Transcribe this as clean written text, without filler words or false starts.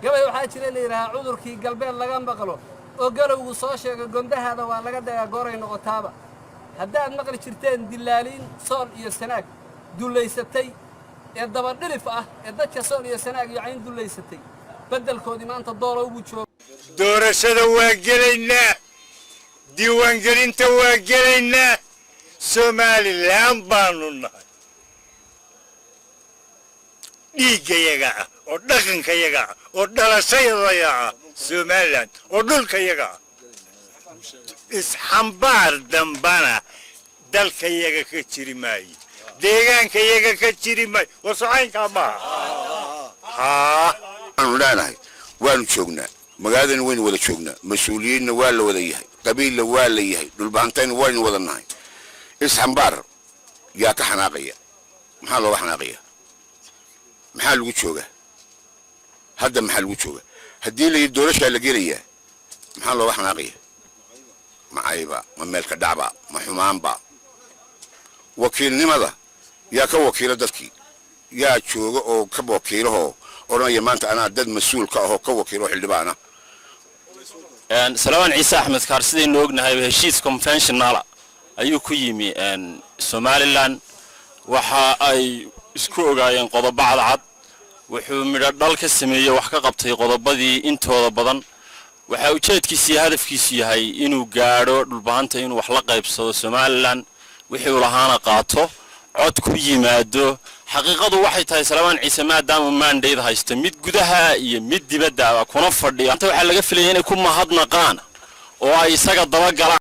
Gabay waxaa jira la yidhaahaa cudurkii galbeed laga maqlo oo galowgu soo sheegay, gondahaada waa laga dagaa gooray noqotaaba. Haddaad maqli jirteen dillaaliin Sool iyo Sanaag dullaysatay ee dabadhilif ah ee dadka Sool iyo Sanaag iyo Cayn dullaysatay, beddelkoodii maanta Doolow buu jooga. Doorashada waa gelaynaa, diiwaangelinta waa gelaynaa. Somaliland baanu nahay, dhiiggayaga ah oo dhaqankayaga ah oo dhalashadayaga ah, Somaliland oo dhulkayaga ah. Isxambaar dambana dalkayaga ka jiri maayo, deegaankayaga ka jiri maayo. War socaynkaa maaha haa. Waxaanu leenahay, waanu joognaa magaaladana, waynu wada joognaa, mas-uuliyiinna waa la wada yahay, qabiilla waa la yahay, Dhulbahantayna waynu wada nahay. Isxambaar yaa ka xanaaqaya? Maxaa looga xanaaqaya? Maxaa lagu joogaa hadda? Maxaa lagu joogaa haddii la yidhi doorashaa la gelayaa? Maxaa looga xanaaqaya? Ma cayba? Ma meelka dhacba? Ma xumaanba? Wakiilnimada yaa ka wakiila? Dadkii yaa jooga oo ka wakiilahoo odhanaya maanta anaa dad mas-uul ka ahoo ka wakiilo xildhibaana? Salmaan Ciise Axmed Kaar, sidaynu ognahay, heshiis conventional ah ayuu ku yimi Somaliland. Waxa ay isku ogaayeen qodobo cadcad. Wuxuu midho dhal ka sameeyey, wax ka qabtay qodobadii intooda badan. Waxaa ujeedkiisa iyo hadafkiisu yahay inuu gaadho Dhulbahanta, inuu wax la qaybsado Somaliland, wixii uu lahaana qaato, cod ku yimaado. Xaqiiqadu waxay tahay, Salmaan Ciise maadaama mandate haysto, mid gudaha iyo mid dibaddaaba kuna fadhiya, anta waxaa laga filaya inay ku mahadnaqaan oo ay isaga dabagalaan.